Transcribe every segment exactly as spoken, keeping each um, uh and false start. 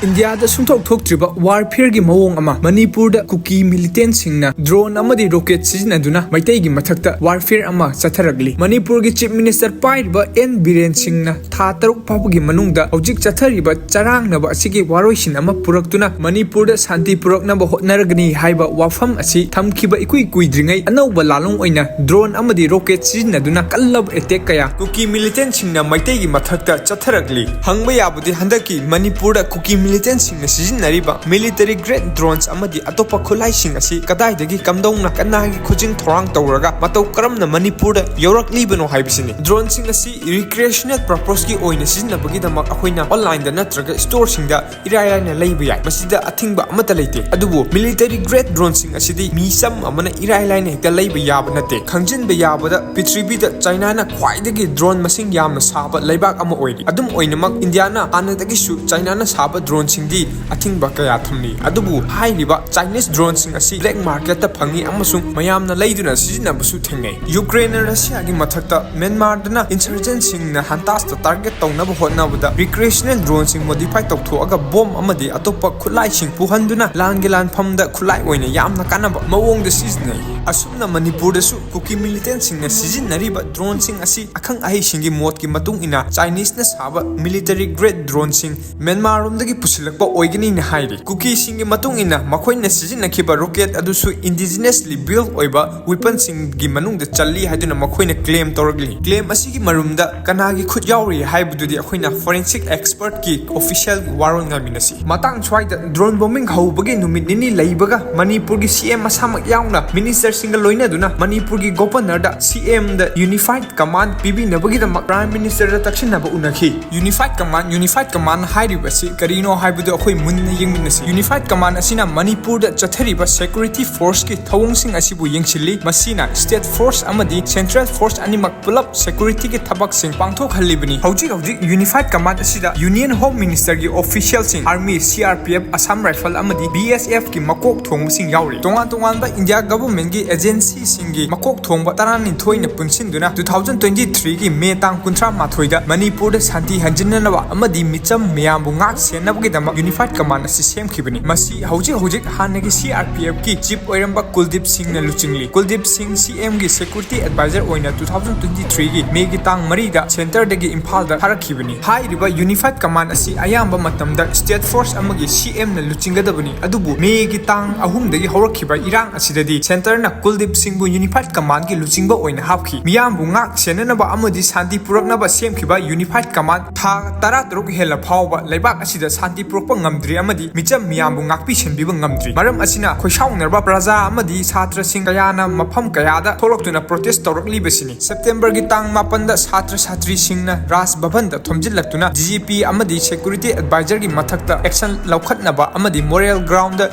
ꯏꯟꯗꯤꯌꯥꯗ ꯁꯨꯡꯊꯣꯛ ꯊꯣꯛꯇ꯭ꯔꯤꯕ ꯋꯥꯔꯐꯤꯌꯔꯒꯤ ꯃꯑꯣꯡ ꯑꯃ ꯃꯅꯤꯄꯨꯔꯗ ꯀꯨꯀꯤ ꯃꯤꯂꯤꯇꯦꯟꯁꯤꯡꯅ ꯗ꯭ꯔꯣꯟ ꯑꯃꯗꯤ ꯔꯣꯀꯦꯠ ꯁꯤꯖꯤꯟꯅꯗꯨꯅ ꯃꯩꯇꯩꯒꯤ ꯃꯊꯛꯇ ꯋꯥꯔꯐꯤꯌꯔ ꯑꯃ ꯆꯠꯊꯔꯛꯂꯤ꯫ ꯃꯅꯤꯄꯨꯔꯒꯤ ꯆꯤꯐ ꯃꯤꯅꯤꯁꯇꯔ ꯄꯥꯏꯔꯤꯕ ꯑꯦꯟ ꯕꯤꯔꯦꯟ ꯁꯤꯡꯅ ꯊꯥ ꯇꯔꯨꯛ ꯐꯥꯎꯕꯒꯤ ꯃꯅꯨꯡꯗ ꯍꯧꯖꯤꯛ ꯆꯠꯊꯔꯤꯕ ꯆꯔꯥꯡꯅꯕ ꯑꯁꯤꯒꯤ ꯋꯥꯔꯣꯏꯁꯤꯟ ꯑꯃ ꯄꯨꯔꯛꯇꯨꯅ ꯃꯅꯤꯄꯨꯔꯗ ꯁꯥꯟꯇꯤ ꯄꯨꯔꯛꯅꯕ ꯍꯣꯠꯅꯔꯒꯅꯤ ꯍꯥꯏꯕ ꯋꯥꯐꯝ ꯑꯁꯤ ꯊꯝꯈꯤꯕ ꯏꯀꯨꯏ ꯀꯨꯏꯗ꯭ꯔꯤꯉꯩ ꯑꯅꯧꯕ ꯂꯥꯂꯣꯡ ꯑꯣꯏꯅ ꯗ꯭ꯔꯣꯟ ꯑꯃꯗꯤ ꯔꯣꯀꯦꯠ ꯁꯤꯖꯤꯟꯅꯗꯨꯅ ꯀꯜꯂꯕ ꯑꯦꯇꯦꯛ ꯀꯌꯥ ꯀꯨꯀꯤ ꯃꯤꯂꯤꯇꯦꯟꯁꯤꯡꯅ ꯃꯩꯇꯩꯒꯤ ꯃꯊꯛꯇ ꯆꯠꯊꯔꯛꯂꯤ꯫ ꯍꯪꯕ ꯌꯥꯕꯗꯤ ꯍꯟꯗꯛꯀꯤ ꯃꯅꯤꯄꯨꯔꯗ ꯀꯨꯀꯤ ꯃꯤꯂꯤꯇꯦꯟꯁꯤꯡꯅ ꯁꯤꯖꯤꯟꯅꯔꯤꯕ ꯃꯤꯂꯤꯇꯔꯤ ꯒ꯭ꯔꯦꯗ ꯗ꯭ꯔꯣꯟꯁ ꯑꯃꯗꯤ ꯑꯇꯣꯞꯄ ꯈꯨꯠꯂꯥꯏꯁꯤꯡ ꯑꯁꯤ ꯀꯗꯥꯏꯗꯒꯤ ꯀꯝꯗꯧꯅ ꯀꯅꯥꯒꯤ ꯈꯨꯖꯤꯡ ꯊꯧꯔꯥꯡ ꯇꯧꯔꯒ ꯃꯇꯧ ꯀꯔꯝꯅ ꯃꯅꯤꯄꯨꯔꯗ ꯌꯧꯔꯛꯂꯤꯕꯅꯣ ꯍꯥꯏꯕꯁꯤꯅꯤ꯫ ꯗ꯭ꯔꯣꯟꯁꯤꯡ ꯑꯁꯤ ꯔꯤꯀ꯭ꯔꯤꯌꯦꯁꯅꯦꯜ ꯄꯔꯄꯁꯀꯤ ꯑꯣꯏꯅ ꯁꯤꯖꯤꯟꯅꯕꯒꯤꯗꯃꯛ ꯑꯩꯈꯣꯏꯅ ꯑꯣꯟꯂꯥꯏꯟꯗ ꯅꯠꯇ꯭ꯔꯒ ꯁ꯭ꯇꯣꯔꯁꯤꯡꯗ ꯏꯔꯥꯏ ꯂꯥꯏꯅ ꯂꯩꯕ ꯌꯥꯏ꯫ ꯃꯁꯤꯗ ꯑꯊꯤꯡꯕ ꯑꯃꯠꯇ ꯂꯩꯇꯦ꯫ ꯑꯗꯨꯕꯨ ꯃꯤꯂꯤꯇꯔꯤ ꯒ꯭ꯔꯦꯗ ꯗ꯭ꯔꯣꯟꯁꯤꯡ ꯑꯁꯤꯗꯤ ꯃꯤꯆꯝ ꯑꯃꯅ ꯏꯔꯥꯏ ꯂꯥꯏꯅ ꯍꯦꯛꯇ ꯂꯩꯕ ꯌꯥꯕ ꯅꯠꯇꯦ꯫ ꯈꯪꯖꯤꯟꯕ ꯌꯥꯕꯗ ꯄ꯭ꯔꯤꯊꯤꯕꯤꯗ ꯆꯥꯏꯅꯥꯅ ꯈ꯭ꯋꯥꯏꯗꯒꯤ ꯗ꯭ꯔꯣꯟ ꯃꯁꯤꯡ ꯌꯥꯝꯅ ꯁꯥꯕ ꯂꯩꯕꯥꯛ ꯑꯃ ꯑꯣꯏꯔꯤ꯫ ꯑꯗꯨꯝ ꯑꯣꯏꯅꯃꯛ ꯏꯟꯗꯤꯌꯥꯅ ꯍꯥꯟꯅꯗꯒꯤꯁꯨ ꯆꯥꯏꯅꯥꯅ ꯁꯥꯕ ꯗ꯭ꯔꯣꯟꯁꯤꯡꯗꯤ ꯑꯊꯤꯡꯕ ꯀꯌꯥ ꯊꯝꯂꯤ꯫ ꯑꯗꯨꯕꯨ ꯍꯥꯏꯔꯤꯕ ꯆꯥꯏꯅꯤꯁ ꯗ꯭ꯔꯣꯟꯁꯤꯡ ꯑꯁꯤ ꯕ꯭ꯂꯦꯛ ꯃꯥꯔꯀꯦꯠꯇ ꯐꯪꯏ ꯑꯃꯁꯨꯡ ꯃꯌꯥꯝꯅ ꯂꯩꯗꯨꯅ ꯁꯤꯖꯤꯟꯅꯕꯁꯨ ꯊꯦꯡꯅꯩ꯫ ꯌꯨꯀ꯭ꯔꯦꯟꯅ ꯔꯁꯤꯌꯥꯒꯤ ꯃꯊꯛꯇ ꯃ꯭ꯌꯥꯟꯃꯥꯔꯗꯅ ꯏꯟꯁꯔꯖꯦꯟꯁꯤꯡꯅ ꯍꯟꯇꯥꯁꯇ ꯇꯥꯔꯒꯦꯠ ꯇꯧꯅꯕ ꯍꯣꯠꯅꯕꯗ ꯔꯤꯀ꯭ꯔꯤꯌꯦꯁꯅꯦꯜ ꯗ꯭ꯔꯣꯟꯁꯤꯡ ꯃꯣꯗꯤꯐꯥꯏ ꯇꯧꯊꯣꯛꯑꯒ ꯕꯣꯝ ꯑꯃꯗꯤ ꯑꯇꯣꯞꯄ ꯈꯨꯠꯂꯥꯏꯁꯤꯡ ꯄꯨꯍꯟꯗꯨꯅ ꯂꯥꯟꯒꯤ ꯂꯥꯟꯐꯝꯗ ꯈꯨꯠꯂꯥꯏ ꯑꯣꯏꯅ ꯌꯥꯝꯅ ꯀꯥꯟꯅꯕ ꯃꯑꯣꯡꯗ ꯁꯤꯖꯤꯟꯅꯩ꯫ ꯑꯁꯨꯝꯅ ꯃꯅꯤꯄꯨꯔꯗꯁꯨ ꯀꯨꯀꯤ ꯃꯤꯂꯤꯇꯦꯟꯁꯤꯡꯅ ꯁꯤꯖꯤꯟꯅꯔꯤꯕ ꯗ꯭ꯔꯣꯟꯁꯤꯡ ꯑꯁꯤ ꯑꯈꯪ ꯑꯍꯩꯁꯤꯡꯒꯤ ꯃꯣꯠꯀꯤ ꯃꯇꯨꯡ ꯏꯟꯅ ꯆꯥꯏꯅꯤꯁꯅ ꯁꯥꯕ ꯃꯤꯂꯤꯇꯔꯤ ꯒ꯭ꯔꯦꯗ ꯗ꯭ꯔꯣꯟꯁꯤꯡ ꯃ꯭ꯌꯥꯟꯃꯥꯔꯔꯣꯝꯗꯒꯤ ꯄꯨꯁꯤꯜꯂꯛꯄ ꯑꯣꯏꯒꯅꯤꯅ ꯍꯥꯏꯔꯤ꯫ ꯀꯨꯀꯤꯁꯤꯡꯒꯤ ꯃꯇꯨꯡ ꯏꯟꯅ ꯃꯈꯣꯏꯅ ꯁꯤꯖꯤꯟꯅꯈꯤꯕ ꯔꯣꯀꯦꯠ ꯑꯗꯨꯁꯨ ꯏꯟꯗꯤꯖꯤꯅꯁꯂꯤ ꯕꯤꯜꯗ ꯑꯣꯏꯕ ꯋꯤꯄꯟꯁꯤꯡꯒꯤ ꯃꯅꯨꯡꯗ ꯆꯜꯂꯤ ꯍꯥꯏꯗꯨꯅ ꯃꯈꯣꯏꯅ ꯀ꯭ꯂꯦꯝ ꯇꯧꯔꯛꯂꯤ꯫ ꯀ꯭ꯂꯦꯝ ꯑꯁꯤꯒꯤ ꯃꯔꯨꯝꯗ ꯀꯅꯥꯒꯤ ꯈꯨꯠ ꯌꯥꯎꯔꯤ ꯍꯥꯏꯕꯗꯨꯗꯤ ꯑꯩꯈꯣꯏꯅ ꯐꯣꯔꯦꯟꯁꯤꯛ ꯑꯦꯛꯁꯄꯔꯠꯀꯤ ꯑꯣꯐꯤꯁꯤꯌꯦꯜ ꯋꯥꯔꯣꯜ ꯉꯥꯏꯃꯤꯟꯅꯁꯤ꯫ ꯃꯇꯥꯡ ꯁ꯭ꯋꯥꯏꯗ ꯗ꯭ꯔꯣꯟ ꯕꯣꯝꯕꯤꯡ ꯍꯧꯕꯒꯤ ꯅꯨꯃꯤꯠ ꯅꯤꯅꯤ ꯂꯩꯕꯒ ꯃꯅꯤꯄꯨꯔꯒꯤ ꯁꯤ ꯑꯦꯝ ꯃꯁꯥꯃꯛ ꯌꯥꯎꯅ ꯃꯤꯅꯤꯁꯇꯔꯁꯤꯡꯒ ꯂꯣꯏꯅꯗꯨꯅ ꯃꯅꯤꯄꯨꯔꯒꯤ ꯒꯣꯚꯔꯅꯔꯗ ꯁꯤ ꯑꯦꯝꯗ ꯌꯨꯅꯤꯐꯥꯏꯗ ꯀꯃꯥꯟ ꯄꯤꯕꯤꯅꯕꯒꯤꯗꯃꯛ ꯄ꯭ꯔꯥꯏꯝ ꯃꯤꯅꯤꯁꯇꯔꯗ ꯇꯛꯁꯤꯟꯅꯕ ꯎꯅꯈꯤ꯫ ꯌꯨꯅꯤꯐꯥꯏꯗ ꯀꯃꯥꯟ, ꯌꯨꯅꯤꯐꯥꯏꯗ ꯀꯃꯥꯟ ꯍꯥꯏꯔꯤꯕꯁꯤ ꯀꯔꯤꯅꯣ ꯍꯥꯏꯕꯗꯨ ꯑꯩꯈꯣꯏ ꯃꯨꯟꯅ ꯌꯦꯡꯃꯤꯟꯅꯁꯤ꯫ ꯌꯨꯅꯤꯐꯥꯏꯗ ꯀꯃꯥꯟ ꯑꯁꯤꯅ ꯃꯅꯤꯄꯨꯔꯗ ꯆꯠꯊꯔꯤꯕ ꯁꯦꯀ꯭ꯌꯨꯔꯤꯇꯤ ꯐꯣꯔꯁꯀꯤ ꯊꯧꯑꯣꯡꯁꯤꯡ ꯑꯁꯤꯕꯨ ꯌꯦꯡꯁꯤꯜꯂꯤ꯫ ꯃꯁꯤꯅ ꯁ꯭ꯇꯦꯠ ꯐꯣꯔꯁ ꯑꯃꯗꯤ ꯁꯦꯟꯇ꯭ꯔꯦꯜ ꯐꯣꯔꯁ ꯑꯅꯤꯃꯛ ꯄꯨꯂꯞ ꯁꯦꯀ꯭ꯌꯨꯔꯤꯇꯤꯒꯤ ꯊꯕꯛꯁꯤꯡ ꯄꯥꯡꯊꯣꯛꯍꯜꯂꯤꯕꯅꯤ꯫ ꯍꯧꯖꯤꯛ ꯍꯧꯖꯤꯛ ꯌꯨꯅꯤꯐꯥꯏꯗ ꯀꯃꯥꯟ ꯑꯁꯤꯗ ꯌꯨꯅꯤꯌꯟ ꯍꯣꯝ ꯃꯤꯅꯤꯁꯇꯔꯒꯤ ꯑꯣꯐꯤꯁꯤꯌꯦꯜꯁꯤꯡ, army, C R P F, Assam rifle ꯑꯃꯗꯤ ꯕꯤ ꯑꯦꯁ ꯑꯦꯐꯀꯤ ꯃꯀꯣꯛ ꯊꯣꯡꯕꯁꯤꯡ ꯌꯥꯎꯔꯤ꯫ ꯇꯣꯉꯥꯟ ꯇꯣꯉꯥꯟꯕ ꯏꯟꯗꯤꯌꯥ ꯒꯚꯔꯟꯃꯦꯟꯠꯀꯤ ꯑꯦꯖꯦꯟꯁꯤꯁꯤꯡꯒꯤ ꯃꯀꯣꯛ ꯊꯣꯡꯕ ꯇꯔꯥꯅꯤꯊꯣꯏꯅ ꯄꯨꯟꯁꯤꯟꯗꯨꯅ two thousand twenty three ꯒꯤ ꯃꯦ ꯇꯥꯡ ꯀꯨꯟꯊ꯭ꯔꯥ ꯃꯥꯊꯣꯏꯗ ꯃꯅꯤꯄꯨꯔꯗ ꯁꯥꯟꯇꯤ ꯍꯟꯖꯤꯟꯅꯅꯕ ꯑꯃꯗꯤ ꯃꯤꯆꯝ ꯃꯤꯌꯥꯝꯕꯨ ꯉꯥꯛ ꯁꯦꯟꯅꯕꯒꯤꯗꯃꯛ ꯌꯨꯅꯤꯐꯥꯏꯠ ꯀꯃꯥꯟ ꯑꯁꯤ ꯁꯦꯝꯈꯤꯕꯅꯤ꯫ ꯃꯁꯤ ꯍꯧꯖꯤꯛ ꯍꯧꯖꯤꯛ ꯍꯥꯟꯅꯒꯤ C R P F ꯀꯤ ꯆꯤꯐ ꯑꯣꯏꯔꯝꯕ ꯀꯨꯜꯗꯤꯞ ꯁꯤꯡꯅ ꯂꯨꯆꯤꯡꯂꯤ꯫ ꯀꯨꯜꯗꯤꯞ ꯁꯤꯡ C M ꯒꯤ ꯁꯦꯀ꯭ꯌꯨꯔꯤꯇꯤ ꯑꯦꯗꯚꯥꯏꯖꯔ ꯑꯣꯏꯅ two thousand twenty three ꯒꯤ ꯃꯦꯒꯤ ꯇꯥꯡ ꯃꯔꯤꯗ ꯁꯦꯟꯇꯔꯗꯒꯤ ꯏꯝꯐꯥꯜꯗ ꯊꯥꯔꯛꯈꯤꯕꯅꯤ꯫ ꯍꯥꯏꯔꯤꯕ ꯌꯨꯅꯤꯐꯥꯏꯠ ꯀꯃꯥꯟ ꯑꯁꯤ ꯑꯌꯥꯝꯕ ꯃꯇꯝꯗ ꯁ꯭ꯇꯦꯠ ꯐꯣꯔꯁ ꯑꯃꯒꯤ C M ꯅ ꯂꯨꯆꯤꯡꯒꯗꯕꯅꯤ, ꯑꯗꯨꯕꯨ ꯃꯦꯒꯤ ꯇꯥꯡ ꯑꯍꯨꯝꯗꯒꯤ ꯍꯧꯔꯛꯈꯤꯕ ꯏꯔꯥꯡ ꯑꯁꯤꯗꯗꯤ ꯁꯦꯟꯇꯔꯅ ꯀꯨꯜꯗꯤꯞ ꯁꯤꯡꯕꯨ ꯌꯨꯅꯤꯐꯥꯏꯠ ꯀꯃꯥꯟꯒꯤ ꯂꯨꯆꯤꯡꯕ ꯑꯣꯏꯅ ꯍꯥꯞꯈꯤ꯫ ꯃꯤꯌꯥꯝꯕꯨ ꯉꯥꯛ ꯁꯦꯟꯅꯅꯕ ꯑꯃꯗꯤ ꯁꯥꯟꯇꯤ ꯄꯨꯔꯛꯅꯕ ꯁꯦꯝꯈꯤꯕ ꯌꯨꯅꯤꯐꯥꯏꯠ ꯀꯃꯥꯟ ꯊꯥ ꯇꯔꯥꯇꯔꯨꯛ ꯍꯦꯜꯂ ꯐꯥꯎꯕ ꯂꯩꯕꯥꯛ ꯑꯁꯤꯗ ꯁꯥꯟꯇꯤ ꯄꯨꯔꯛꯄ ꯉꯝꯗ꯭ꯔꯤ ꯑꯃꯗꯤ ꯃꯤꯆꯝ ꯃꯤꯌꯥꯝꯕꯨ ꯉꯥꯛꯄꯤ ꯁꯦꯟꯕꯤꯕ ꯉꯝꯗ꯭ꯔꯤ꯫ ꯃꯔꯝ ꯑꯁꯤꯅ ꯈꯣꯏꯁꯥꯎꯅꯔꯕ ꯄ꯭ꯔꯖꯥ ꯑꯃꯗꯤ ꯁꯥꯇ꯭ꯔꯁꯤꯡ ꯀꯌꯥꯅ ꯃꯐꯝ ꯀꯌꯥꯗ ꯊꯣꯛꯂꯛꯇꯨꯅ ꯄ꯭ꯔꯣꯇꯦꯁ ꯇꯧꯔꯛꯂꯤꯕꯁꯤꯅꯤ꯫ ꯁꯦꯞꯇꯦꯝꯕꯔꯒꯤ ꯇꯥꯡ ꯃꯥꯄꯟꯗ ꯁꯥꯇ꯭ꯔ ꯁꯥꯇ꯭ꯔꯤꯁꯤꯡꯅ ꯔꯥꯖ ꯚꯕꯟꯗ ꯊꯣꯝꯖꯤꯜꯂꯛꯇꯨꯅ D G P ꯑꯃꯗꯤ ꯁꯦꯀ꯭ꯌꯨꯔꯤꯇꯤ ꯑꯦꯗꯚꯥꯏꯖꯔꯒꯤ ꯃꯊꯛꯇ ꯑꯦꯛꯁꯟ ꯂꯧꯈꯠꯅꯕ ꯑꯃꯗꯤ ꯃꯣꯔꯦꯜ ꯒ꯭ꯔꯥꯎꯟꯗ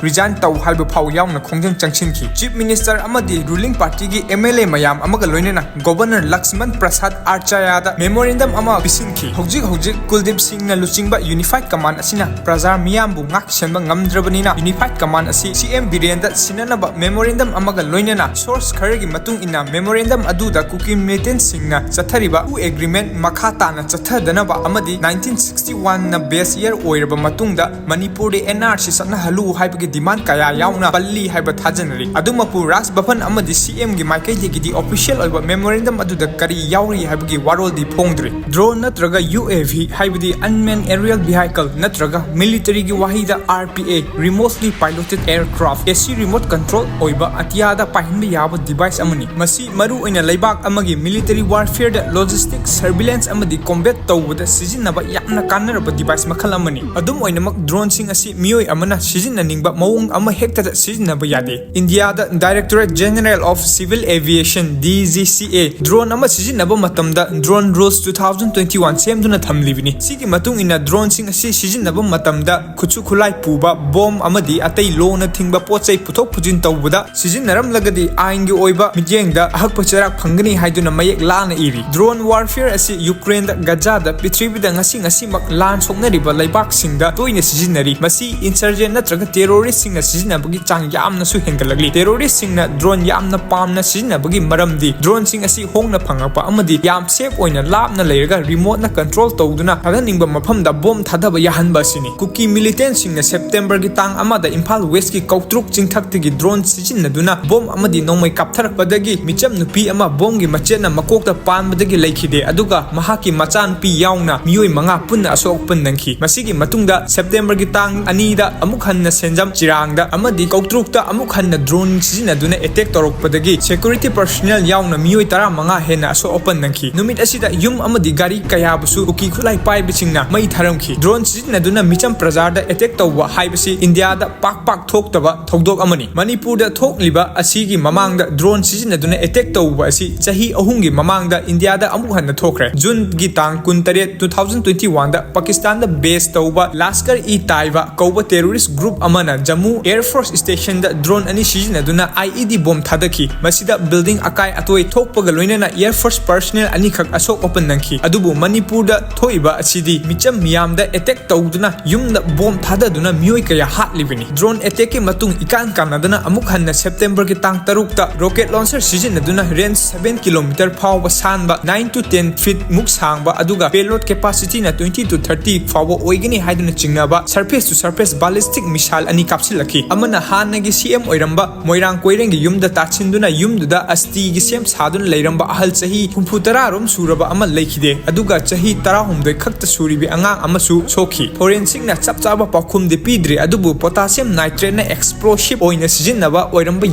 ꯔꯤꯖꯥꯏꯟ ꯇꯧ ꯍꯥꯏꯕ ꯐꯥꯎ ꯌꯥꯎꯅ ꯈꯣꯡꯖꯪ ꯆꯪꯁꯤꯟꯈꯤ꯫ ꯆꯤꯐ ꯃꯤꯅꯤꯁꯇꯔ ꯑꯃꯗꯤ ꯔꯨꯂꯤꯡ ꯄꯥꯔꯇꯤꯒꯤ M L A ꯃꯌꯥꯝ ꯑꯃꯒ ꯂꯣꯏꯅꯅ ꯒꯣꯚꯔꯅꯔ ꯂꯛꯁꯃꯟ ꯄ꯭ꯔꯁꯥꯗ ꯑꯥꯔꯆꯥꯌꯥꯗ ꯃꯦꯃꯣꯔꯦꯟꯗꯝ ꯑꯃ ꯄꯤꯁꯤꯟꯈꯤ꯫ ꯍꯧꯖꯤꯛ ꯍꯧꯖꯤꯛ ꯀꯨꯜꯗꯤꯞ ꯁꯤꯡꯅ ꯂꯨꯆꯤꯡꯕ ꯌꯨꯅꯤꯐꯥꯏꯠ ꯀꯃꯥꯟ ꯑꯁꯤꯅ ꯄ꯭ꯔꯖꯥ ꯃꯤꯌꯥꯝꯕꯨ ꯉꯥꯛ ꯁꯦꯟꯕ ꯉꯝꯗ꯭ꯔꯕꯅꯤꯅ ꯌꯨꯅꯤꯐꯥꯏꯠ ꯀꯃꯥꯟ ꯑꯁꯤ C M ꯕꯤꯔꯦꯟꯗ ꯁꯤꯟꯅꯅꯕ ꯃꯦꯃꯣꯔꯦꯟꯗꯝ ꯑꯃꯒ ꯂꯣꯏꯅꯅ ꯁꯣꯔꯁ ꯈꯔꯒꯤ ꯃꯇꯨꯡ ꯏꯟꯅ ꯃꯦꯃꯣꯔꯦꯟꯗꯝ ꯑꯗꯨꯗ ꯀꯨꯀꯤ ꯃꯤꯂꯤꯇꯦꯟꯠꯁꯤꯡꯅ ꯆꯠꯊꯔꯤꯕ ꯎ ꯑꯦꯒ꯭ꯔꯤꯃꯦꯟ ꯃꯈꯥ ꯇꯥꯅ ꯆꯠꯊꯗꯅꯕ ꯑꯃꯗꯤ nineteen sixty one ꯅ ꯕꯦꯁ ꯏꯌꯔ ꯑꯣꯏꯔꯕ ꯃꯇꯨꯡꯗ ꯃꯅꯤꯄꯨꯔꯗ N R C ꯆꯠꯅꯍꯜꯂꯨ ꯍꯥꯏꯕꯒꯤ ꯗꯤꯃꯥꯟ ꯀꯌꯥ ꯌꯥꯎꯅ ꯄꯜꯂꯤ ꯍꯥꯏꯕ ꯊꯥꯖꯅꯔꯤ꯫ ꯑꯗꯨꯃꯛꯄꯨ ꯔꯥꯖ ꯚꯕꯟ ꯑꯃꯗꯤ C M ꯒꯤ ꯃꯥꯏꯀꯩꯗꯒꯤꯗꯤ ꯑꯣꯐꯤꯁꯤꯌꯦꯜ ꯑꯣꯏꯕ ꯃꯦꯃꯣꯔꯦꯟꯗꯝ ꯑꯗꯨꯗ ꯀꯔꯤ ꯌꯥꯎꯔꯤ ꯍꯥꯏꯕꯒꯤ ꯋꯥꯔꯣꯜꯗꯤ ꯐꯣꯡꯗ꯭ꯔꯤ꯫ ꯗ꯭ꯔꯣꯟ ꯅꯠꯇ꯭ꯔꯒ U A V ꯍꯥꯏꯕꯗꯤ Unmanned Aerial Vehicle ꯅꯠꯇ꯭ꯔꯒ ꯃꯤꯂꯤꯇꯔꯤꯒꯤ ꯋꯥꯍꯩꯗ R P A, Remotely Piloted Aircraft, A C remote control ꯑꯣꯏꯕ ꯑꯇꯤꯌꯥꯗ ꯄꯥꯏꯍꯟꯕ ꯌꯥꯕ ꯗꯤꯚꯥꯏꯁ ꯑꯃꯅꯤ꯫ ꯃꯁꯤ ꯃꯔꯨꯑꯣꯏꯅ ꯂꯩꯕꯥꯛ ꯑꯃꯒꯤ ꯃꯤꯂꯤꯇꯔꯤ ꯋꯥꯔꯐꯤꯌꯔꯗ ꯂꯣꯖꯤꯁꯇꯤꯛ ꯁꯔꯚꯤꯂꯦꯟꯁ ꯑꯃꯗꯤ ꯀꯣꯝꯕꯦꯠ ꯇꯧꯕꯗ ꯁꯤꯖꯤꯟꯅꯕ ꯌꯥꯝꯅ ꯀꯥꯟꯅꯔꯕ ꯗꯤꯚꯥꯏꯁ ꯃꯈꯜ ꯑꯃꯅꯤ꯫ ꯑꯗꯨꯝ ꯑꯣꯏꯅꯃꯛ ꯗ꯭ꯔꯣꯟꯁꯤꯡ ꯑꯁꯤ ꯃꯤꯑꯣꯏ ꯑꯃꯅ ꯁꯤꯖꯤꯟꯅꯅꯤꯡꯕ ꯃꯑꯣꯡ ꯑꯃ ꯍꯦꯛꯇꯗ ꯁꯤꯖꯤꯟꯅꯕ ꯌꯥꯗꯦ꯫ ꯏꯟꯗꯤꯌꯥꯗ Directorate General of Civil Aviation, D G C A, drone ꯑꯃ ꯁꯤꯖꯤꯟꯅꯕ ꯃꯇꯝꯗ Drone Rules two thousand twenty one ꯁꯦꯝꯗꯨꯅ ꯊꯝꯂꯤꯕꯅꯤ꯫ ꯁꯤꯒꯤ ꯃꯇꯨꯡ ꯏꯟꯅ ꯗ꯭ꯔꯣꯟꯁꯤꯡ ꯑꯁꯤ ꯁꯤꯖꯤꯟꯅꯕ ꯃꯇꯝꯗ ꯈꯨꯠꯁꯨ ꯈꯨꯠꯂꯥꯏ ꯄꯨꯕ, ꯕꯣꯝ ꯑꯃꯗꯤ ꯑꯇꯩ ꯂꯣꯅ ꯊꯤꯡꯕ ꯄꯣꯠ ꯆꯩ ꯄꯨꯊꯣꯛ ꯄꯨꯁꯤꯟ ꯇꯧꯕꯗ ꯁꯤꯖꯤꯟꯅꯔꯝꯂꯒꯗꯤ ꯑꯥꯏꯟꯒꯤ ꯑꯣꯏꯕ ꯃꯤꯠꯌꯦꯡꯗ ꯑꯍꯛꯄ ꯆꯩꯔꯥꯛ ꯐꯪꯒꯅꯤ ꯍꯥꯏꯗꯨꯅ ꯃꯌꯦꯛ ꯂꯥꯅ ꯏꯔꯤ꯫ ꯗ꯭ꯔꯣꯟ ꯋꯥꯔꯐꯤꯌꯔ ꯑꯁꯤ ꯌꯨꯀ꯭ꯔꯦꯟꯗ, ꯒꯖꯥꯗ, ꯄ꯭ꯔꯤꯊꯤꯕꯤꯗ ꯉꯁꯤ ꯉꯁꯤꯃꯛ ꯂꯥꯟ ꯁꯣꯛꯅꯔꯤꯕ ꯂꯩꯕꯥꯛꯁꯤꯡꯗ ꯇꯣꯏꯅ ꯁꯤꯖꯤꯟꯅꯔꯤ꯫ ꯃꯁꯤ ꯏꯟꯁꯔꯖꯦꯟ ꯅꯠꯇ꯭ꯔꯒ ꯇꯦꯔꯣꯔꯤꯁꯁꯤꯡꯅ ꯁꯤꯖꯤꯟꯅꯕꯒꯤ ꯆꯥꯡ ꯌꯥꯝꯅꯁꯨ ꯍꯦꯟꯒꯠꯂꯛꯂꯤ꯫ ꯇꯦꯔꯣꯔꯤꯁꯁꯤꯡꯅ Drone ꯌꯥꯝꯅ ꯄꯥꯝꯅ ꯁꯤꯖꯤꯟꯅꯕꯒꯤ ꯃꯔꯝꯗꯤ droneꯁꯤꯡ ꯑꯁꯤ ꯍꯣꯡꯅ ꯐꯪꯂꯛꯄ ꯑꯃꯗꯤ ꯌꯥꯝ safe ꯑꯣꯏꯅ ꯂꯥꯞꯅ ꯂꯩꯔꯒ remoteꯅ control ꯇꯧꯗꯨꯅ ꯊꯥꯗꯅꯤꯡꯕ ꯃꯐꯝꯗ bomb ꯊꯥꯗꯕ ꯌꯥꯍꯟꯕ ꯑꯁꯤꯅꯤ꯫ ꯀꯨꯀꯤ militantꯁꯤꯡꯅ Septemberꯒꯤ ꯇꯥꯡ ꯑꯃꯗ ꯏꯝꯐꯥꯜ Westꯀꯤ ꯀꯧꯇ꯭ꯔꯨꯛ ꯆꯤꯡꯊꯛꯇꯒꯤ drone ꯁꯤꯖꯤꯟꯅꯗꯨꯅ bomb ꯑꯃꯗꯤ ꯅꯣꯡꯃꯩ ꯀꯥꯞꯊꯔꯛꯄꯗꯒꯤ ꯃꯤꯆꯝ ꯅꯨꯄꯤ ꯑꯃ bombꯒꯤ ꯃꯆꯦꯠꯅ ꯃꯀꯣꯛꯇ ꯄꯥꯟꯕꯗꯒꯤ ꯂꯩꯈꯤꯗꯦ, ꯑꯗꯨꯒ ꯃꯍꯥꯛꯀꯤ ꯃꯆꯥꯅꯨꯄꯤ ꯌꯥꯎꯅ ꯃꯤꯑꯣꯏ ꯃꯉꯥ ꯄꯨꯟꯅ ꯑꯁꯣꯛ ꯑꯄꯟ ꯅꯪꯈꯤ꯫ ꯃꯁꯤꯒꯤ ꯃꯇꯨꯡꯗ Septemberꯒꯤ ꯇꯥꯡ ꯑꯅꯤꯗ ꯑꯃꯨꯛ ꯍꯟꯅ ꯁꯦꯟꯖꯝ ꯆꯤꯔꯥꯡꯗ ꯑꯃꯗꯤ ꯀꯧꯇ꯭ꯔꯨꯛꯇ ꯑꯃꯨꯛ ꯍꯟꯅ drone ꯁꯤꯖꯤꯟꯅꯗꯨꯅ attack ꯇꯧꯔꯛꯄꯗꯒꯤ security personnel ꯌꯥꯎꯅ ꯃꯤꯑꯣꯏ ꯇꯔꯥꯃꯉꯥ ꯍꯦꯟꯅ ꯑꯁꯣꯛ ꯑꯄꯟ ꯅꯪꯈꯤ꯫ ꯅꯨꯃꯤꯠ ꯑꯁꯤꯗ ꯌꯨꯝ ꯑꯃꯗꯤ ꯒꯥꯔꯤ ꯀꯌꯥꯕꯨꯁꯨ ꯀꯨꯀꯤ ꯈꯨꯠꯂꯥꯏ ꯄꯥꯏꯕꯁꯤꯡꯅ ꯃꯩ ꯊꯥꯔꯝꯈꯤ꯫ Drone ꯁꯤꯖꯤꯟꯅꯗꯨꯅ ꯃꯤꯆꯝ ꯄ꯭ꯔꯖꯥꯗ attack ꯇꯧꯕ ꯍꯥꯏꯕꯁꯤ ꯏꯟꯗꯤꯌꯥꯗ ꯄꯥꯛ ꯄꯥꯛ ꯊꯣꯛꯇꯕ ꯊꯧꯗꯣꯛ ꯑꯃꯅꯤ꯫ ꯃꯅꯤꯄꯨꯔꯗ ꯊꯣꯛꯂꯤꯕ ꯑꯁꯤꯒꯤ ꯃꯃꯥꯡꯗ drone ꯁꯤꯖꯤꯟꯅꯗꯨꯅ attack ꯇꯧꯕ ꯑꯁꯤ ꯆꯍꯤ ꯑꯍꯨꯝꯒꯤ ꯃꯃꯥꯡꯗ ꯏꯟꯗꯤꯌꯥꯗ ꯑꯃꯨꯛ ꯍꯟꯅ ꯊꯣꯛꯈ꯭ꯔꯦ꯫ Juneꯒꯤ ꯇꯥꯡ ꯀꯨꯟꯇꯔꯦꯠ, two thousand twenty oneꯗ ꯄꯥꯀꯤꯁꯇꯥꯟꯗ base ꯇꯧꯕ ꯂꯥꯁꯀꯔ-ꯏ-ꯇꯥꯏꯕ ꯀꯧꯕ terrorist group ꯑꯃꯅ ꯖꯝꯃꯨ Air Force Stationꯗ drone ꯑꯅꯤ ꯁꯤꯖꯤꯟꯅꯗꯨꯅ I E D bomb ꯊꯥꯗꯈꯤ꯫ ꯃꯁꯤꯗ building ꯑꯀꯥꯏ ꯑꯇꯣꯏ ꯊꯣꯛꯄꯒ ꯂꯣꯏꯅꯅ Air Force personnel ꯑꯅꯤꯈꯛ ꯑꯁꯣꯛ ꯑꯄꯟ ꯅꯪꯈꯤ꯫ ꯑꯗꯨꯕꯨ ꯃꯅꯤꯄꯨꯔꯗ ꯊꯣꯛꯏꯕ ꯑꯁꯤꯗꯤ ꯃꯤꯆꯝ ꯃꯤꯌꯥꯝꯗ attack ꯇꯧꯗꯨꯅ ꯌꯨꯝꯗ bomb ꯊꯥꯗꯗꯨꯅ ꯃꯤꯑꯣꯏ ꯀꯌꯥ ꯍꯥꯠꯂꯤꯕꯅꯤ꯫ Drone attackꯀꯤ ꯃꯇꯨꯡ ꯏꯀꯥꯟ ꯀꯥꯟꯅꯗꯅ ꯑꯃꯨꯛ ꯍꯟꯅ Septemberꯒꯤ ꯇꯥꯡ ꯇꯔꯨꯛꯇ rocket launcher ꯁꯤꯖꯤꯟꯅꯗꯨꯅ range seven kilometer ꯐꯥꯎꯕ ꯁꯥꯟꯕ, nine to ten feet ꯃꯨꯛ ꯁꯥꯡꯕ, ꯑꯗꯨꯒ payload capacityꯅ twenty to thirty ꯐꯥꯎꯕ ꯑꯣꯏꯒꯅꯤ ꯍꯥꯏꯗꯨꯅ ꯆꯤꯡꯅꯕ surface to surface ballistic missile ꯑꯅꯤ ꯀꯥꯞꯁꯤꯜꯂꯛꯈꯤ꯫ ꯑꯃꯅ ꯍꯥꯟꯅꯒꯤ C M ꯑꯣꯏꯔꯝꯕ ꯃꯣꯏꯔꯥꯡ ꯀꯣꯏꯔꯦꯡꯒꯤ ꯌꯨꯝꯗ ꯇꯥꯁꯤꯟꯗꯨꯅ ꯌꯨꯝꯗꯨꯗ ꯑꯁꯇꯤꯒꯤ ꯁꯦꯝ ꯁꯥꯗꯨꯅ ꯂꯩꯔꯝꯕ ꯑꯍꯜ ꯆꯍꯤ ꯍꯨꯝꯐꯨ ꯇꯔꯥ ꯔꯣꯝ ꯁꯨꯔꯕ ꯑꯃ ꯂꯩꯈꯤꯗꯦ, ꯑꯗꯨꯒ ꯆꯍꯤ ꯇꯔꯥꯍꯨꯝꯗꯣꯏ ꯈꯛꯇ ꯁꯨꯔꯤꯕꯤ ꯑꯉꯥꯡ ꯑꯃꯁꯨ ꯁꯣꯛꯈꯤ꯫ Forensicꯅ ꯆꯞ ꯆꯥꯕ ꯄꯥꯎꯈꯨꯝꯗꯤ ꯄꯤꯗ꯭ꯔꯤ, ꯑꯗꯨꯕꯨ potassium nitrateꯅ explosive ꯑꯣꯏꯅ ꯁꯤꯖꯤꯟꯅꯕ ꯑꯣꯏꯔꯝꯕ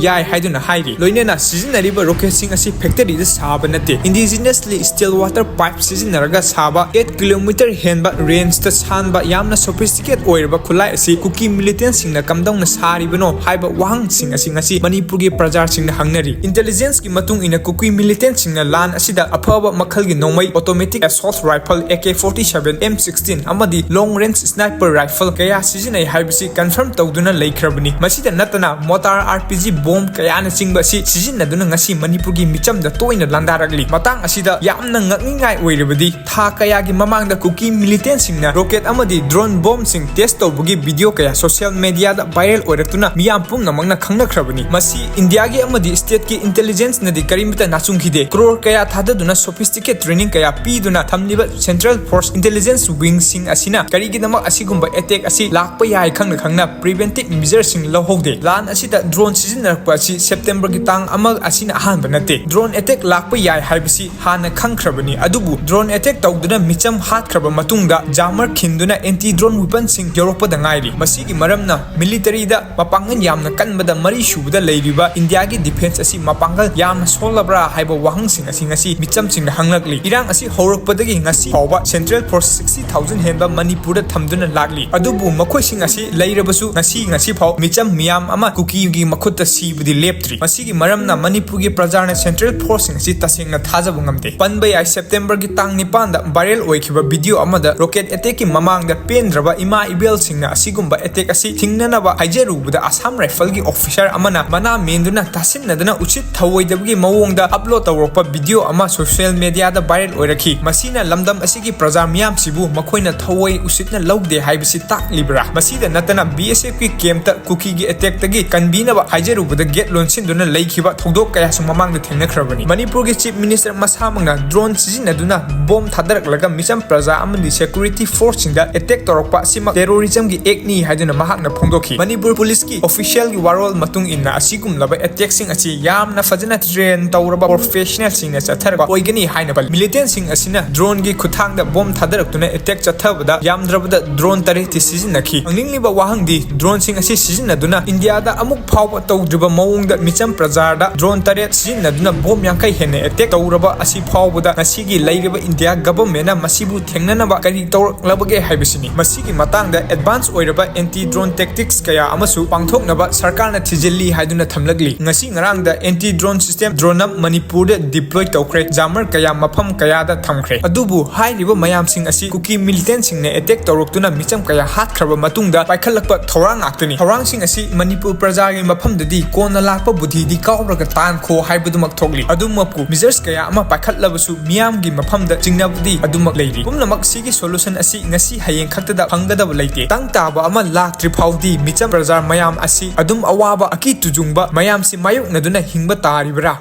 ꯌꯥꯏ ꯍꯥꯏꯗꯨꯅ ꯍꯥꯏꯔꯤ꯫ ꯂꯣꯏꯅꯅ ꯁꯤꯖꯤꯟꯅꯔꯤꯕ rocketꯁꯤꯡ ꯑꯁꯤ factoryꯗ ꯁꯥꯕ ꯅꯠꯇꯦ, indigenously steel water pipe ꯁꯤꯖꯤꯟꯅꯔꯒ ꯁꯥꯕ, eight kilometer ꯍꯦꯟꯕ rangeꯇ ꯁꯥꯟꯕ ꯌꯥꯝꯅ sophisticated ꯑꯣꯏꯔꯕ ꯈꯨꯠꯂꯥꯏ ꯑꯁꯤ ꯀꯨꯀꯤ militantꯁꯤꯡꯅ ꯀꯝꯗꯧꯅ ꯁꯥꯔꯤꯕꯅꯣ ꯍꯥꯏꯕ ꯋꯥꯍꯪꯁꯤꯡ ꯑꯁꯤ ꯉꯁꯤ ꯃꯅꯤꯄꯨꯔꯒꯤ ꯄ꯭ꯔꯖꯥꯁꯤꯡꯅ ꯍꯪꯅꯔꯤ꯫ Intelligenceꯀꯤ ꯃꯇꯨꯡ ꯏꯟꯅ ꯀꯨꯀꯤ militantꯁꯤꯡꯅ ꯂꯥꯟ ꯑꯁꯤꯗ ꯑꯐꯕ ꯃꯈꯜꯒꯤ ꯅꯣꯡꯃꯩ, automatic assault rifle, A K forty seven, M sixteen ꯑꯃꯗꯤ long range sniper rifle ꯀꯌꯥ ꯁꯤꯖꯤꯟꯅꯩ ꯍꯥꯏꯕꯁꯤ confirm ꯇꯧꯗꯨꯅ ꯂꯩꯈ꯭ꯔꯕꯅꯤ꯫ ꯃꯁꯤꯗ ꯅꯠꯇꯅ mortar, R P G bomb ꯀꯌꯥꯅꯆꯤꯡꯕ ꯑꯁꯤ ꯁꯤꯖꯤꯟꯅꯗꯨꯅ ꯉꯁꯤ ꯃꯅꯤꯄꯨꯔꯒꯤ ꯃꯤꯆꯝꯗ ꯇꯣꯏꯅ ꯂꯥꯟꯗꯥꯔꯛꯂꯤ꯫ ꯃꯇꯥꯡ ꯑꯁꯤꯗ ꯌꯥꯝꯅ ꯉꯛꯅꯤꯡꯉꯥꯏ ꯑꯣꯏꯔꯤꯕꯗꯤ ꯊꯥ ꯀꯌꯥꯒꯤ ꯃꯃꯥꯡꯗ ꯀꯨꯀꯤ militantꯁꯤꯡꯅ rocket ꯑꯃꯗꯤ drone bombꯁꯤꯡ test ꯇꯧꯕꯒꯤ video ꯀꯌꯥ social mediaꯗ viral ꯑꯣꯏꯔꯛꯇꯨꯅ ꯃꯤꯌꯥꯝ ꯄꯨꯝꯅꯃꯛꯅ ꯈꯪꯅꯈ꯭ꯔꯕꯅꯤ꯫ ꯃꯁꯤ ꯏꯟꯗꯤꯌꯥꯒꯤ ꯑꯃꯗꯤ stateꯀꯤ intelligenceꯅꯗꯤ ꯀꯔꯤꯃꯠꯇ ꯅꯥꯆꯨꯡꯈꯤꯗꯦ꯫ ꯀ꯭ꯔꯣꯔ ꯀꯌꯥ ꯊꯥꯗꯗꯨꯅ sophisticated training ꯀꯌꯥ ꯄꯤꯗꯨꯅ ꯊꯝꯂꯤꯕ Central Force intelligence wingꯁꯤꯡ ꯑꯁꯤꯅ ꯀꯔꯤꯒꯤꯗꯃꯛ ꯑꯁꯤꯒꯨꯝꯕ attack ꯑꯁꯤ ꯂꯥꯛꯄ ꯌꯥꯏ ꯈꯪꯅ ꯈꯪꯅ preventive measureꯁꯤꯡ ꯂꯧꯍꯧꯗꯦ? ꯂꯥꯟ ꯑꯁꯤꯗ drone ꯁꯤꯖꯤꯟꯅꯔꯛꯄ ꯑꯁꯤ Septemberꯒꯤ ꯇꯥꯡ ꯑꯃ ꯑꯁꯤꯅ ꯑꯍꯥꯟꯕ ꯅꯠꯇꯦ꯫ Drone attack ꯂꯥꯛꯄ ꯌꯥꯏ ꯍꯥꯏꯕꯁꯤ ꯍꯥꯟꯅ ꯈꯪꯈ꯭ꯔꯕꯅꯤ, ꯑꯗꯨꯕꯨ drone attack ꯇꯧꯗꯨꯅ ꯃꯤꯆꯝ ꯍꯥꯠꯈ꯭ꯔꯕ ꯃꯇꯨꯡꯗ jammer ꯈꯤꯟꯗꯨꯅ anti drone weaponꯁꯤꯡ ꯌꯧꯔꯛꯄꯗ ꯉꯥꯏꯔꯤ꯫ ꯃꯁꯤꯒꯤ ꯃꯔꯝꯅ militaryꯗ ꯃꯄꯥꯡꯒꯜ ꯌꯥꯝꯅ ꯀꯟꯕꯗ ꯃꯔꯤ ꯁꯨꯕꯗ ꯂꯩꯔꯤꯕ ꯏꯟꯗꯤꯌꯥꯒꯤ defence ꯑꯁꯤ ꯃꯄꯥꯡꯒꯜ ꯌꯥꯝꯅ ꯁꯣꯜꯂꯕ꯭ꯔꯥ ꯍꯥꯏꯕ ꯋꯥꯍꯪꯁꯤꯡ ꯑꯁꯤ ꯉꯁꯤ ꯃꯤꯆꯝꯁꯤꯡꯅ ꯍꯪꯂꯛꯂꯤ꯫ ꯏꯔꯥꯡ ꯑꯁꯤ ꯍꯧꯔꯛꯄꯗꯒꯤ ꯉꯁꯤ ꯐꯥꯎꯕ Central Force sixty thousand ꯍꯦꯟꯕ ꯃꯅꯤꯄꯨꯔꯗ ꯊꯝꯗꯨꯅ ꯂꯥꯛꯂꯤ꯫ ꯑꯗꯨꯕꯨ ꯃꯈꯣꯏꯁꯤꯡ ꯑꯁꯤ ꯂꯩꯔꯕꯁꯨ ꯉꯁꯤ, ꯉꯁꯤ ꯐꯥꯎ ꯃꯤꯆꯝ ꯃꯤꯌꯥꯝ ꯑꯃ ꯀꯨꯀꯤꯒꯤ ꯃꯈꯨꯠꯇ ꯁꯤꯕꯗꯤ ꯂꯦꯞꯇ꯭ꯔꯤ꯫ ꯃꯁꯤꯒꯤ ꯃꯔꯝꯅ ꯃꯅꯤꯄꯨꯔꯒꯤ ꯄ꯭ꯔꯖꯥꯅ Central Forceꯁꯤꯡ ꯑꯁꯤ ꯇꯁꯦꯡꯅ ꯊꯥꯖꯕ ꯉꯝꯗꯦ꯫ ꯄꯟꯕ ꯌꯥꯏ, Septemberꯒꯤ ꯇꯥꯡ ꯅꯤꯄꯥꯟꯗ viral ꯑꯣꯏꯈꯤꯕ video ꯑꯃꯗ rocket attackꯀꯤ ꯃꯃꯥꯡꯗ ꯄꯦꯟꯗ꯭ꯔꯕ ꯏꯃꯥ ꯏꯕꯦꯜꯁꯤꯡꯅ ꯑꯁꯤꯒꯨꯝꯕ attack ꯑꯁꯤ ꯊꯤꯡꯅꯅꯕ ꯍꯥꯏꯖꯔꯨꯕꯗ Assam Rifleꯒꯤ officer ꯑꯃꯅ ꯃꯅꯥ ꯃꯦꯟꯗꯨꯅ ꯇꯥꯁꯤꯟꯅꯗꯅ ꯎꯁꯤꯠ ꯊꯧꯑꯣꯏꯗꯕꯒꯤ ꯃꯑꯣꯡꯗ upload ꯇꯧꯔꯛꯄ video ꯑꯃ social mediaꯗ viral ꯑꯣꯏꯔꯛꯈꯤ꯫ ꯃꯁꯤꯅ ꯂꯝꯗꯝ ꯑꯁꯤꯒꯤ ꯄ꯭ꯔꯖꯥ ꯃꯤꯌꯥꯝꯁꯤꯕꯨ ꯃꯈꯣꯏꯅ ꯊꯧꯑꯣꯏ ꯎꯁꯤꯠꯅ ꯂꯧꯗꯦ ꯍꯥꯏꯕꯁꯤ ꯇꯥꯛꯂꯤꯕ꯭ꯔꯥ? ꯃꯁꯤꯗ ꯅꯠꯇꯅ BSFꯀꯤ campꯇ ꯀꯨꯀꯤꯒꯤ attackꯇꯒꯤ ꯀꯟꯕꯤꯅꯕ ꯍꯥꯏꯖꯔꯨꯕꯗ gate ꯂꯣꯟꯁꯤꯟꯗꯨꯅ ꯂꯩꯈꯤꯕ ꯊꯧꯗꯣꯛ ꯀꯌꯥꯁꯨ ꯃꯃꯥꯡꯗ ꯊꯦꯡꯅꯈ꯭ꯔꯕꯅꯤ꯫ ꯃꯅꯤꯄꯨꯔꯒꯤ Chief Minister ꯃꯁꯥꯃꯛꯅ drone ꯁꯤꯖꯤꯟꯅꯗꯨꯅ bomb ꯊꯥꯗꯔꯛꯂꯒ ꯃꯤꯆꯝ ꯄ꯭ꯔꯖꯥ ꯑꯃꯗꯤ security forceꯁꯤꯡꯗ attack ꯇꯧꯔꯛꯄ ꯑꯁꯤꯃꯛ terrorismꯒꯤ actꯅꯤ ꯍꯥꯏꯗꯨꯅ ꯃꯍꯥꯛꯅ ꯐꯣꯡꯗꯣꯛꯈꯤ꯫ ꯃꯅꯤꯄꯨꯔ policeꯀꯤ officialꯒꯤ ꯋꯥꯔꯣꯜ ꯃꯇꯨꯡ ꯏꯟꯅ ꯑꯁꯤꯒꯨꯝꯂꯕ attackꯁꯤꯡ ꯑꯁꯤ ꯌꯥꯝꯅ ꯐꯖꯅ train ꯇꯧꯔꯕ professionalꯁꯤꯡꯅ ꯆꯠꯊꯔꯛꯄ ꯑꯣꯏꯒꯅꯤ ꯍꯥꯏꯅ ꯄꯜꯂꯤ꯫ Militantꯁꯤꯡ ꯑꯁꯤꯅ droneꯒꯤ ꯈꯨꯠꯊꯥꯡꯗ bomb ꯊꯥꯗꯔꯛꯇꯨꯅ attack ꯆꯠꯊꯕꯗ ꯌꯥꯝꯗ꯭ꯔꯕꯗ drone ꯇꯔꯦꯠꯇꯤ ꯁꯤꯖꯤꯟꯅꯈꯤ꯫ ꯍꯪꯅꯤꯡꯂꯤꯕ ꯋꯥꯍꯪꯗꯤ, droneꯁꯤꯡ ꯑꯁꯤ ꯁꯤꯖꯤꯟꯅꯗꯨꯅ ꯏꯟꯗꯤꯌꯥꯗ ꯑꯃꯨꯛ ꯐꯥꯎꯕ ꯇꯧꯗ꯭ꯔꯤꯕ ꯃꯑꯣꯡꯗ ꯃꯤꯆꯝ ꯄ꯭ꯔꯖꯥꯗ drone ꯇꯔꯦꯠ ꯁꯤꯖꯤꯟꯅꯗꯨꯅ bomb ꯌꯥꯡꯈꯩ ꯍꯦꯟꯅ attack ꯇꯧꯔꯕ ꯑꯁꯤ ꯐꯥꯎꯕꯗ ꯉꯁꯤꯒꯤ ꯂꯩꯔꯤꯕ ꯏꯟꯗꯤꯌꯥ governmentꯅ ꯃꯁꯤꯕꯨ ꯊꯦꯡꯅꯅꯕ ꯀꯔꯤ ꯇꯧꯔꯛꯂꯕꯒꯦ ꯍꯥꯏꯕꯁꯤꯅꯤ꯫ ꯃꯁꯤꯒꯤ ꯃꯇꯥꯡꯗ advance ꯑꯣꯏꯔꯕ anti drone tactics ꯀꯌꯥ ꯑꯃꯁꯨ ꯄꯥꯡꯊꯣꯛꯅꯕ ꯁꯔꯀꯥꯔꯅ ꯊꯤꯖꯤꯜꯂꯤ ꯍꯥꯏꯗꯨꯅ ꯊꯝꯂꯛꯂꯤ꯫ ꯉꯁꯤ ꯉꯔꯥꯡꯗ anti drone system DroneAme ꯃꯅꯤꯄꯨꯔꯗ deploy ꯇꯧꯈ꯭ꯔꯦ꯫ Jammer ꯀꯌꯥ ꯃꯐꯝ ꯀꯌꯥꯗ ꯊꯝꯈ꯭ꯔꯦ꯫ ꯑꯗꯨꯕꯨ ꯍꯥꯏꯔꯤꯕ ꯃꯌꯥꯝꯁꯤꯡ ꯑꯁꯤ ꯀꯨꯀꯤ militantꯁꯤꯡꯅ attack ꯇꯧꯔꯛꯇꯨꯅ ꯃꯤꯆꯝ ꯀꯌꯥ ꯍꯥꯠꯈ꯭ꯔꯕ ꯃꯇꯨꯡꯗ ꯄꯥꯏꯈꯠꯂꯛꯄ ꯊꯧꯔꯥꯡ ꯉꯥꯛꯇꯅꯤ꯫ ꯊꯧꯔꯥꯡꯁꯤꯡ ꯑꯁꯤ ꯃꯅꯤꯄꯨꯔ ꯄ꯭ꯔꯖꯥꯒꯤ ꯃꯐꯝꯗꯗꯤ ꯀꯣꯟꯅ ꯂꯥꯛꯄ ꯕꯨꯙꯤꯗꯤ ꯀꯥꯎꯔꯒ ꯇꯥꯟꯈꯣ ꯍꯥꯏꯕꯗꯨꯃꯛ ꯊꯣꯛꯂꯤ꯫ ꯑꯗꯨꯃꯛꯄꯨ measures ꯀꯌꯥ ꯑꯃ ꯄꯥꯏꯈꯠꯂꯕꯁꯨ ꯃꯤꯌꯥꯝꯒꯤ ꯃꯐꯝꯗ ꯆꯤꯡꯅꯕꯗꯤ ꯑꯗꯨꯃꯛ ꯂꯩꯔꯤ꯫ ꯄꯨꯝꯅꯃꯛ ꯁꯤꯒꯤ solution ꯑꯁꯤ ꯉꯁꯤ ꯍꯌꯦꯡ ꯈꯛꯇꯗ ꯐꯪꯒꯗꯕ ꯂꯩꯇꯦ꯫ ꯇꯪ ꯇꯥꯕ ꯑꯃ ꯂꯥꯛꯇ꯭ꯔꯤ ꯐꯥꯎꯗꯤ ꯃꯤꯆꯝ ꯄ꯭ꯔꯖꯥ ꯃꯌꯥꯝ ꯑꯁꯤ ꯑꯗꯨꯝ ꯑꯋꯥꯕ ꯑꯀꯤ ꯇꯨꯖꯨꯡꯕ ꯃꯌꯥꯝ ꯃꯌꯥꯝꯁꯤ ꯃꯥꯌꯣꯛꯅꯗꯨꯅ ꯍꯤꯡꯕ ꯇꯥꯔꯤꯕ꯭ꯔꯥ?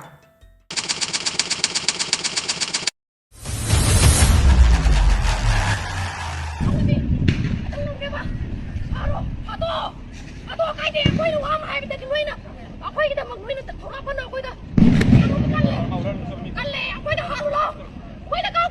ꯑꯗꯣ ꯀꯥꯏꯗꯦ, ꯑꯩꯈꯣꯏꯅ ꯋꯥ ꯑꯃ ꯍꯥꯏꯕꯗꯗꯤ ꯂꯣꯏꯅ ꯑꯩꯈꯣꯏꯒꯤꯗꯃꯛ ꯂꯣꯏꯅ ꯊꯧꯔꯥꯡ ꯐꯅ ꯑꯩꯈꯣꯏꯗ ꯀꯜꯂꯦ, ꯀꯜꯂꯦ, ꯑꯩꯈꯣꯏꯗ ꯍꯥꯠꯂꯨ ꯂꯥꯎ, ꯑꯩꯈꯣꯏꯗ ꯀꯥꯎ